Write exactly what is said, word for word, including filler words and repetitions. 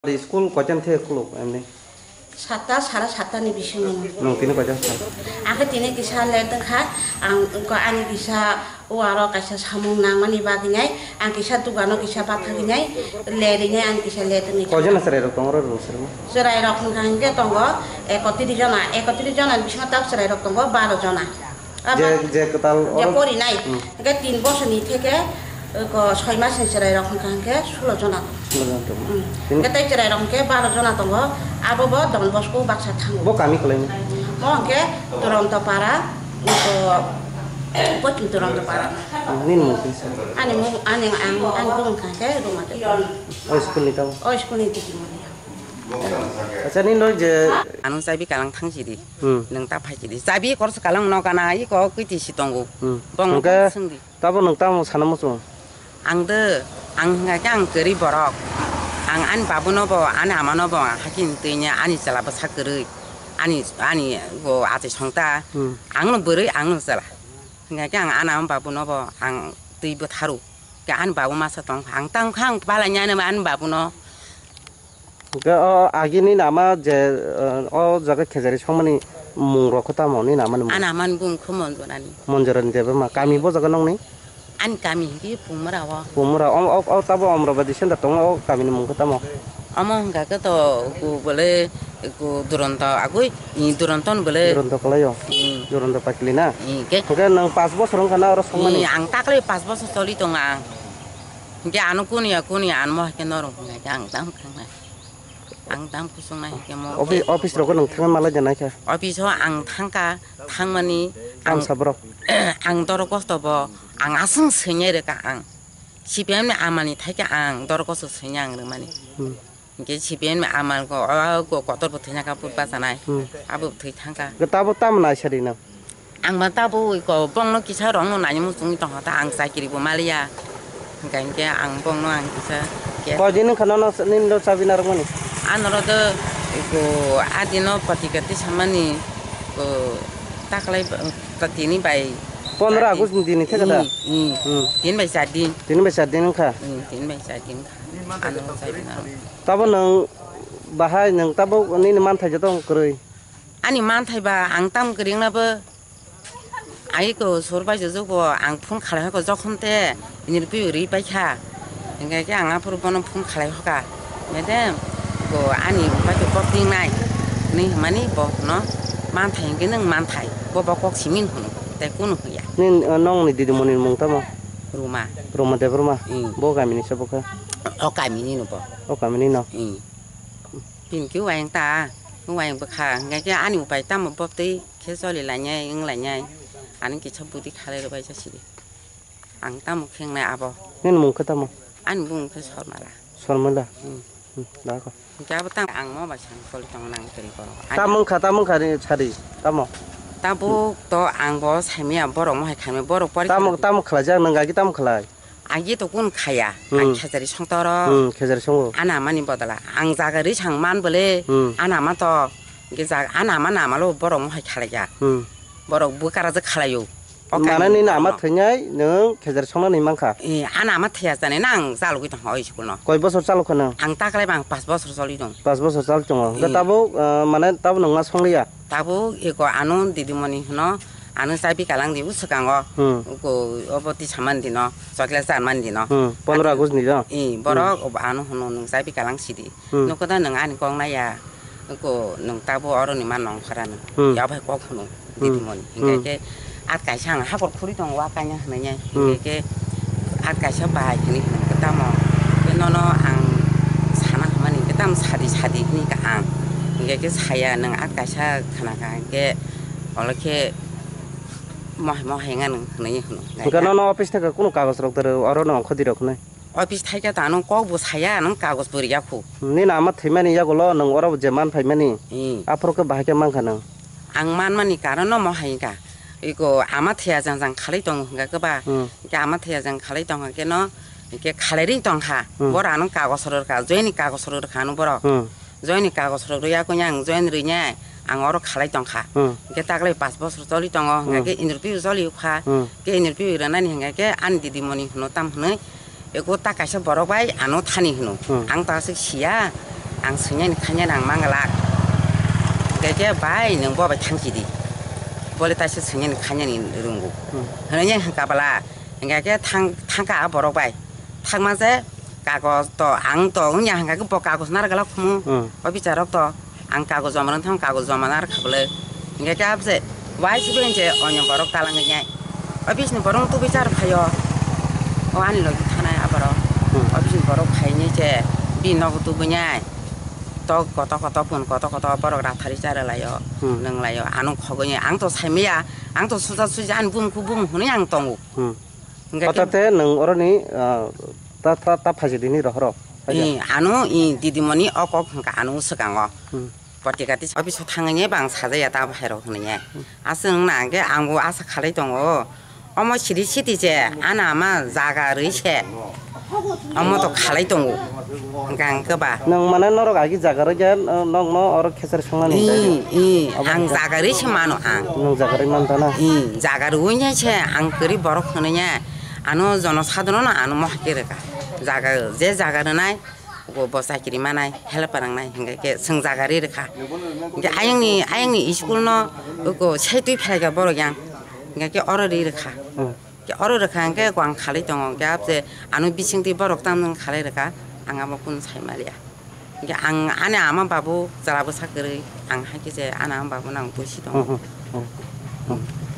School koitan the khuluk emni? Satta, sara satta ni bisingo. Nwng tini koitan sa? Ang khe tini kisa late wngkha. Ang wngkha ani kisa o aro kaisa samung nangmani bagwi nai. Ang kisa dukano kisa batha rinai. Le rinai ang kisa late wngwi. Koijon chwrai rok tongo oro rwng srwngma? Chwrai rok wngkha hinkhe tongo ekotris jona. Ekotris jona ni bisingo tak chwrai rok tongo baro jona. Je, je kwtal je oro porinai. Hmm. Hingke tin bosorni theke, eh, ko soi masni chwrairok hwnka hingke sulo jona. Sulo jona tongo. Hmm. Tin- Hingke tei chwrairok hingke baro jona tongo. Abo bo Don Bosco baksa thango. Bo kami kwlaini? Mo hingke Duronto Para, ko, Pochim Duronto Para. Hmm, nini mung kisa? Ani mung, ani ang, ani bumung hingke Ruma Debbarma. O school ni tamo? O school ni digi mani. Acha, nini je ano chabi kalang thang sidi. Hmm. Nwng ta phai sidi. Chabi korsa kalang no kana, iko kwtwi si tongo. Hmm. Bong hwnkhe swngdi. Tabo nwng tamo sana muchung? Ang de, ang hwnka khe ang kwrwi borok. Ang ani babuno bo, ani amano bo, hakin twi ani chwla bwsa kwrwi. Ani, ani bo achai songta. Hmm. Ang no bwrwi, ang no chwla. Hwnka khe ang ani ama babuno bo, ang twi bwtharu. Khe ani babu masa tong, ang tang kha, ang palai ani, ani babuno. Hwnkhe o agini nama je, eh, o jaga khejari songmani mung rok khe tamo ni namani mung? Ani amani bung khe Monjorani. Monjorani Debbarma. Kami bo jaga nongni? Ani kami hwnkhe Pumura o. Pumura. O, o, o tabo Amravati center tongo, o kamini mung khe tamo? Omo hwnkha khe to ku bole ku Duronto agui, i Duronto ni bole. Duronto kwlaio? Hmm. Duronto pakli na? Hmm, ke? Hwnkhe nwng pas bosor wngkha na oro songmani? Hmm, ang takle pas bosor choli tongo ang. Hwnkhe ano kuniya, kuniya, ano mo hai khe norok hwnkha khe ang tamo khangnai. Ang tamo kusung nai hwnkhe mo. Office, office rogo nwng thangwi malai de naikha? Office o ang thangkha, thangmani ang, tamsa borok? Ang doro kosto bo, ang aswng swinai rwkha ang. C P M ni amani thaikhe ang doro kosto swinai ang rwmani. Hmm. Hwnkhe C P M ni amal ko, o, ko kotor bo thwina kha, bwrwi bachanai. Hmm. Abo thwi thangkha. Tabo tamo naisadi no? Ang ma tabo iko bongno kisa rongno nai muchungwi tongkha ta, ang chakiri bo maliya. Hwnkhe, hwnkhe ang bongno ang kisa ke- Koi din wngkha nono nini lo chabi narwkmani? Anoro do iko adino patika tisamani ko taklai ba-, ta tini bai Pondro char din. August ni dini theka da? Hmm, hmm. Hmm. Tin bai char din. Tin bai char din wngkha? Hmm, tin bai char din wngkha. Ano chabi narwk. Tabo nwng bahai nwng tabo nini manthai joto kwrwi? Ani manthai ba ang tam kwrwngna bo ai ko sur bai jujuk bo ang phone khalai hoko jokhon te nirpi ri pai kha. Hingke ke ang aphuru bono phone khalai hoka. Madam, bo ani bai ko kok ting nai. Ni hmani bo no manthai hingke nwng manthai. Bo bo kok simin hunu. Te kunu huya. Nin, uh, nong ni didi moni mung tamo? Ruma. Ruma Debbarma? Hmm. Bo kami ni se bo kha? O kami ni no bo. O kami ni no? Hmm. Bini khe wayang ta, wayang bwkha, hwnkhe ani upai tamo bobtwi khe choli lainai, wng lainai, ani kisa budi khalai rwbaijak sidi. Ang tamo khe wngnai abo. Nini mung khe tamo? Ani bumung khe Sormala. Sormala? Hmm. Hmm, dakho. Hwnkhe abo tamo ang mo bai sang choli tong nang kwrwi borok. Tamo wngkha, tamo wngkha ni sadi, tamo? Tabuk to ang bo saimaya borok mohai khaimaya borok pori. Tamo, tamo khlaijak, nwng agi tamo khlai? Agi to kun khaya, ang Hmm. khejari songtoro. Hmm, khejari songo. Ana mani bodala. Ang jaga ri sang man bole. Hmm. Ana ma to. Ge jaga ana ma nama lo borok mohai khalaiya. Hmm. Borok bwkara je khalaio. O Mana kami ni nama borok no. Thwngnai nwng khejari songna ni mankha. Eh, ana ma thaya jani nang chalugwi tong hoi school no. Koi bosor chalukha nwng? Ang taklai bang pas bosor choli tong. Pas bosor chal tongo. Hwnkhe Hmm. Tabuk, ah, mane tabuk nwng ma songliya? Tabuk eko ano didimoni hwno, ano chabi kalang di bwswkango, Hmm. ko obo tisa mani dino, chocolate chan mani dino. Hmm, pondro August ni do? Ih, borok Hmm. obo ano hwno nwng chabi kalang sidi. Hmm. Nukho da nwng ani kok naiya, ko nwng tabuk oroni ma nongkhora nwng. Hmm. Yabai kok hwno Hmm. didimoni. Hmm. Hinkhe khe at kaisa ang hakor khuri tongo, wa kanya hwnwi nai. Hmm. Hinkhe khe at kaisa bahai hwnwi hwnkhe tamo. Khe nono ang sana hwnmani, khe tamo sadi sadi hwnwi ka ang. Hinkhe khe saya nwng at kaisa khna kha, hinkhe olo khe mohai mohai wngya nwng hwnwi hwno. Hwnkhe nono office thaka kunu kagoj rok doro oro no ongkhordi rok hwnwi? Office thaikhe ta nwng kok bo saya, nwng kagoj bo riya khu. Nini ama thwimani yagulo nwng oro je man phaimani. Hmm. Aphuru khe bahai khe mankha nwng? Ang manmani karon no mohai wngkha. Iko ama thaya jang jang khalai tongo hwnkha khe ba. Hmm. Hwnkhe ama thaya jang khalai tongkha khe no, hwnkhe khalai ri tongkha. Hmm. Boro ano kagoj rwkha, joini kagoj rwkha ano borok. Hmm. Joini kagoj rok rwya khe ang join rwinai ang oro khalai tongkha. Hmm. Hwnkhe taklai pas bosor choli tongo, hwnkha Hmm. khe interview choli kha. Hmm. Khe interview rwnani hwnkha khe ani didimoni hwno tam hwnwi eko ta kaisa borok bai ano thani hwno. Hmm. Ang ta aswk siya, Ang swingnani khainani ang manglak. Hwnkhe khe, "Bai, nwng bo bai thangchidi. Bole taisa swingnani khainani rwngo." Hmm. Hwnwi hwnkha bwla. Hwnkhe khe thang-, thangkha a borok bai. Thangma je kagoj to, ang to wngya hwnkha khe bo kagoj narwk glak khumu. Hmm. Officer rok to ang kagoj joma rwna thang, kagoj joma narwk kha bwle. Hwnkhe khe abo je wai sibeni je onyo borok talangwi nai. Office ni borok tubui char phaio. O ani logi thanai aborok. Hmm. Office ni borok phaini je bini nogo tubui nai. Tok koto koto, pun koto koto borok rathari chara laio, hmm, nwng laio, ano khogwi ang to saimaya, ang to suja suja ani bumung ku bumung hwnwi ang tongo. Hmm. Hwnkhe khe kotate nwng oroni, ah, ta, ta, ta phaisi dini rohorok. Ee, ano, ee, didimoni o kok hwnkha ano swkango. Hmm. Poti kati office o thangwi bang sajaya ta bahai rok hwnwi. Aswk wngna hwnkhe angbo asa khalai tongo. Omo siri siti se, ano ama jaga rwi se. Omo to khalai tongo. Hwnkha hwnkhe ba. Nwng mane norok agi jaga rwi khe, no-, nokno oro khesar songmani. Ii, ii, ang jaga rwi se mano ang. Nwng jaga rwi manta na? Ii, jaga rwi se ang kwrwi borok hwnwi ya. Ano jonosadrono ano mohai khe rwkha. Jaga, je jaga rwnai, Bo, bo chakiri manai, helper wngnai, hingke ke chwng jaga ri rwkha. Hingke ayangni, ayangni school no, uko sai twi phaikha borok yang, hingke ke oro ri rwkha. Hmm. Ke oro rwkha hingke ko ang khalai tongo, hingke abse ano bisingtwi borok tamni khalai rwkha, ang abo kunu sai maliya. Hingke ang ani ama babu chwla bwsa kwrwi, ang hai khe se ani ama babu no ang buisi tongo. Hmm, hmm, hmm, hmm.